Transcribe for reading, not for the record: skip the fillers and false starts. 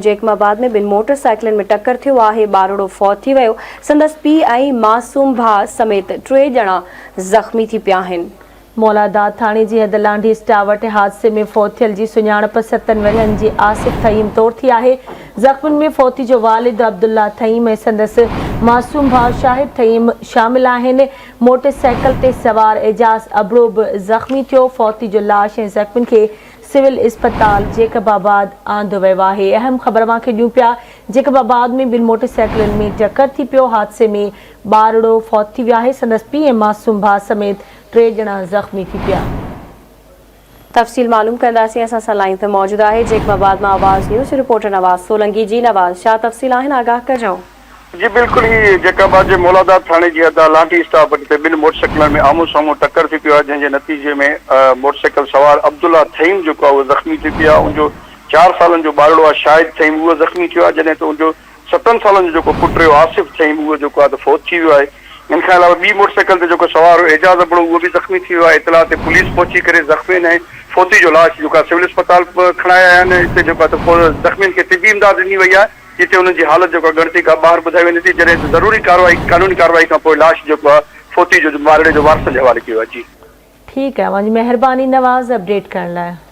Jacob آباد ۾ ٻن motor سائيڪلن ۾ ٽڪر ٿيو آهي، ٻارڙو فوت ٿي ويو، سندس پيء ۽ معصوم ڀاء سميت ٽي ڄڻا زخمي ٿي پيا آهن. مولاداد ٿاڻي جي حد لانڍي اسٽاء وٽ حادثي ۾ فوت ٿيل جي سڃاڻپ ستن ورهين جي آصف ٿهيم طور ٿي آهي، زخمين ۾ فوتي جو والد عبدالله ٿهيم ۽ سندس معصوم ڀاء شاهد ٿهيم شامل آهن، موٽر سائيڪل تي سوار اعجاز ابڙو به زخمي ٿيو، فوتي جو لاش ۽ زخمين کي سول اسپتال جيڪب آباد آندو ويو آهي اهم خبر اوهان کي ڏيون پيا جيڪب آباد ۾ ٻن موٽر سائيڪلن ۾ ٽڪر ٿي پيو حادثي ۾ ٻارڙو فوت ٿي ويو آهي سندس پيء ۽ معصوم ڀاء سميت ٽي ڄڻا زخمي ٿي پيا. تفصيل معلوم ڪنداسين اسان سان لائين تي موجود آهي جيڪب آباد مان آواز نيوز جو رپورٽر نواز سولنگي جي نواز ڇا تفصيل آهن آگاهه ڪجو. جي بلڪل هي جيڪب آباد جي مولاداد ٿاڻي جي حد لانٺي اسٽاپ وٽ تي ٻن موٽر سائيڪلن ۾ آمهون سامهون ٽڪر ٿي پيو آهي جنهن جي نتيجي ۾ موٽر سائيڪل سوار عبدالله ٿهيم جيڪو آهي اهو زخمي ٿي پيو آهي ان جو چار سالن جو ٻارڙو آهي شاهد ٿهيم اهو زخمي ٿيو آهي جڏهن ته ان جو ستن سالن جو جيڪو پٽ هيو آصف ٿهيم اهو جيڪو آهي ته فوت ٿي ويو آهي ان کان علاوه ٻي موٽر سائيڪل تي جيڪو سوار هيو اعجاز ابڙو اهو به زخمي ٿي ويو آهي اطلاع تي پوليس پهچي ڪري زخمين ۽ فوتي جو لاش جيڪو آهي سول اسپتال کڻايا آيا آهن اتي جيڪو آهي ته زخمين کي طبي امداد ڏني وئي آهي. جتي انهن جي حالت جيڪو آهي ڳڻتي کان ٻاهر ٻڌائي وڃي ٿي جڏهن ته ضروري ڪارروائي قانوني ڪارروائي کان پوء لاش جيڪو آهي فوتي جو مارڙي جو وارثن جي حوالي ڪيو ويو آهي جي. ٺيڪ آهي اوهان جي مهرباني نواز اپڊيٽ ڪرڻ لاء.